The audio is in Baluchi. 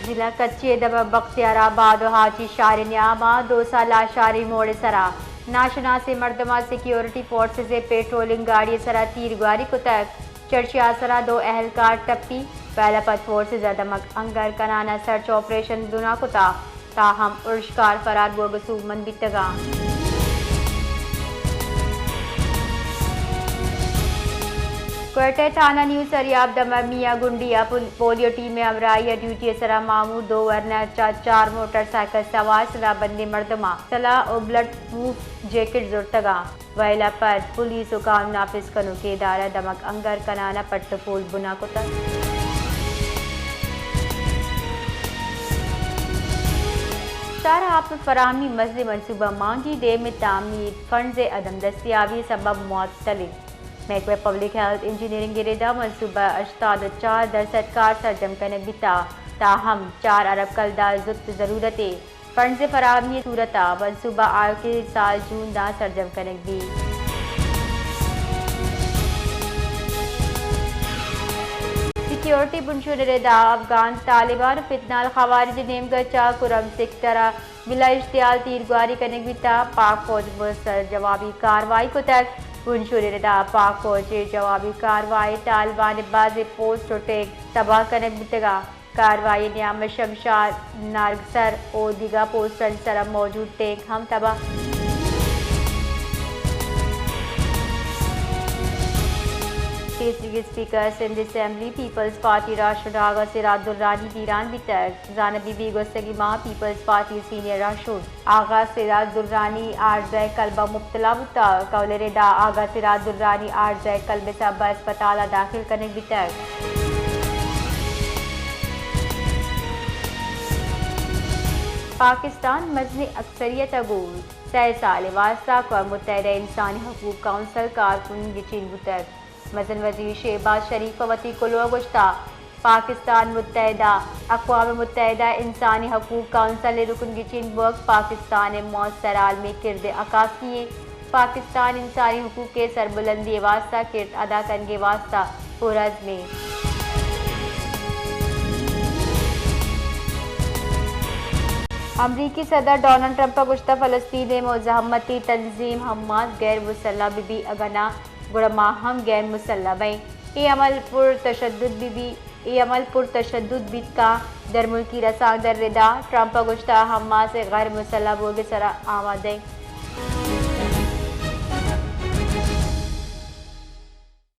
ضلع کچھی ءِ دمگ بختیار آباد ءُ حاجی شاہر ءِ نیام ءَ دو سالہ شاہری موڑ ءِ سرا ناشناسیں مردماں سیکیورٹی فورسز ءِ پیٹرولنگ گاڑی ءِ سرا تیرگواری کتگ۔ چرشی ءِ سرا دو اہلکار ٹپی۔ ویل ءَ پد فورسز ءَ دمگ انگر کنان ءَ سرچ آپریشن بنا کتگ، تاہم ارشکار فرار بوگ ءِ سوبمند بیتگ انت۔ کوئٹہ ءِ تھانہ نیو سریاب دمگ میاں گنڈی ءَ پول-، پولیو ٹیم ءِ ہمراہی ءَ ڈیوٹی ءِ سرا مامور دو ورنا چہ چار موٹر سائیکل سوار سلاہ بندیں مردماں سلاہ ءُ بلٹ پروف جیکٹ زرتگ انت۔ ویل ءَ پد پولیس ءُ قانون نافذ کنوکیں ادارہ دمگ انگر کنان ءَ پٹ ءُ پول بنا کتگ۔ شہر ءَ آپ ءِ فراہمی ءِ مزنیں منصوبہ مانگی ڈیم ءِ تعمیر فنڈز ءِ عدم دستیابی ءِ سبب معطل انت۔ محکمہ پبلک ہیلتھ انجینئرنگ ءِ ردا منصوبہ ءِ ہشتاد ءُ چار درسد کار سرجم کنگ بیتگ، تاہم چار ارب کلدار زوت ضرورت انت۔ فنڈز ءِ فراہمی ءِ صورت ءَ منصوبہ آیوکیں سال جون ءَ سرجم کنگ بیت۔ سیکیورٹی بنشون ءِ ردا افغان طالبان ءُ فتنہ الخوارج ءِ نیمگ ءَ چہ کرم سیکٹر ءَ بلا اشتعال تیرگواری کنگ بیتگ۔ پاک فوج ءَ سر جوابی کاروائی کتگ۔ بنشون ءِ ردا پاک فوج ءِ جوابی کاروائی ءَ طالبان ءِ بازیں پوسٹ ءُ ٹینک تباہ کنگ بیتگ۔ کاروائی ءِ نیام ءَ شمشاد، نارگسر ءُ دگہ پوسٹانی سرا موجود ٹینک ہم تباہ۔ سیسری اسپیکر سندھ اسمبلی پیپلز پارٹی راہشون آغا سراج درانی بیران بیتگ۔ زانگ بہ بیت گوستگیں ماہ پیپلز پارٹی سینئر راہشون آغا سراج درانی عارضہ قلب ءَ مبتلا بوتگ۔ کہول ءِ ردا آغا سراج درانی عارضہ قلب ءِ سبب ءَ اسپتال ءَ داخل کنگ بیتگ۔ پاکستان مزنیں اکثریت ءَ گوں سئے سال ءِ واستہ اقوام متحدہ انسانی حقوق کونسل ءِ کارکن گچین بوتگ۔ مزن وزیر شہباز شریف ءَ وتی کلوہ ءَ گوشتگ، پاکستان متحدہ، اقوام متحدہ انسانی حقوق کونسل ءِ رکن گچین بوگ پاکستان ءِ مؤثر عالمی کرد ءِ عکاسی انت۔ پاکستان انسانی حقوق ءِ سربلندی ءِ واستہ کرد ادا کنگ ءِ واستہ پرعزم انت۔ امریکی صدر ڈونلڈ ٹرمپ ءَ گوشتگ، فلسطین ءِ مزاحمتی تنظیم حماس غیر مسلح بہ بیت، اگاں نہ گڑا ما ہم غیر مسلح بئیں۔ اے عمل پر تشدد بہ بیت، اے عمل پر تشدد بیت کنت۔ درملکی رسانکدر ءِ ردا ٹرمپ ءَ گوشتگ، حماس ءِ غیر مسلح بوگ ءِ سرا آمادہ ایں۔